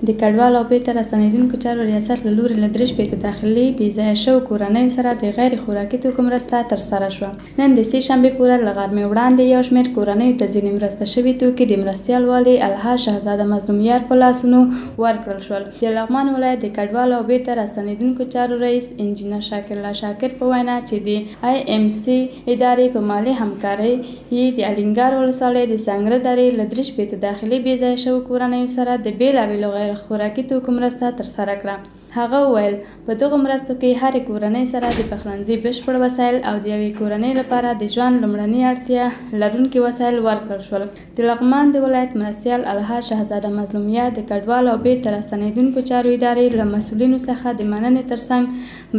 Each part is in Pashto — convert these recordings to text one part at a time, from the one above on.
د کډوالو او بېرته راستنېدونکو چارو ریاست له لوري له 63 داخلي بې ځایه شوو کورنیو سره د غیر خوراکي توکو مرسته ترسره شوه. نن د سې شنبې په ورځ له غرمې وړاندې یو شمېر کورنیو ته ځینې مرسته شوي توکي د مرستیال والي الحاج شهزاده مظلوم یار په لاسونو ورکړل شول. د لغمان ولایت د کډوالو او بېرته راستنېدونکو چارو رئیس انجینر شاکرالله شاکر په وینا چې د آی ایم سي ادارې په مالي همکارۍ یې د الینګار ولسوالۍ د سنګره درې له 63 داخلي بې ځایه شوو کورنیو سره د بېلابېلو غیر خوراکي توکو مرسته ترسره کړه. هغه وویل، په دغو مرستو کې هرې کورنۍ سره د پخلنځي بشپړ وسایل او د یوې کورنۍ لپاره د ژوند لومړني اړتیا لرونکي وسایل ورکړل شول. د لغمان د ولایت مرستیال الحاج شهزاده مظلوم یار د کډوالو او بېرته راستنېدونکو چارو ادارې له مسؤلینو څخه د مننې ترڅنګ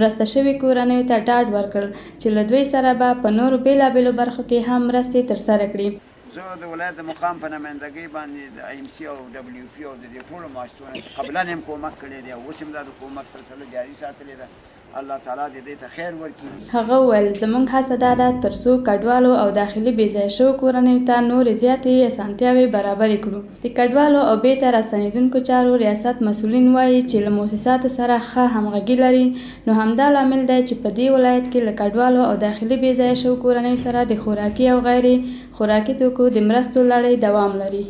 مرسته شوې کورنیو ته ډاډ ورکړ چې له دوی سره به په نورو بېلابېلو برخو کې هم مرستې ترسره کړي. زه د ولایت د مقام په نمایندګۍ باندې د آی ایم سي او ډبلیو پي او د دې ټولو مؤسسو نه چې قبلاً هم کومک کړی دی او اوس هم دا د کومک سلسله جاري ساتلې ده، الله تعالی دې دوی ته خیر ورکړي. هغه وویل، زموږ هڅه دا ده تر څو کډوالو او داخلي بې ځایه شوو کورنیو ته نورې زیاتې اسانتیاوې برابرې کړو. د کډوالو او بېرته راستنېدونکو چارو ریاست مسؤلین وايي چې له موسساتو سره ښه همغږي لري، نو همدا لامل دی چې په دې ولایت کې له کډوالو او داخلي بې ځایه شوو کورنیو سره د خوراکي او غیرې خوراکي توکو د مرستو لړۍ دوام لري.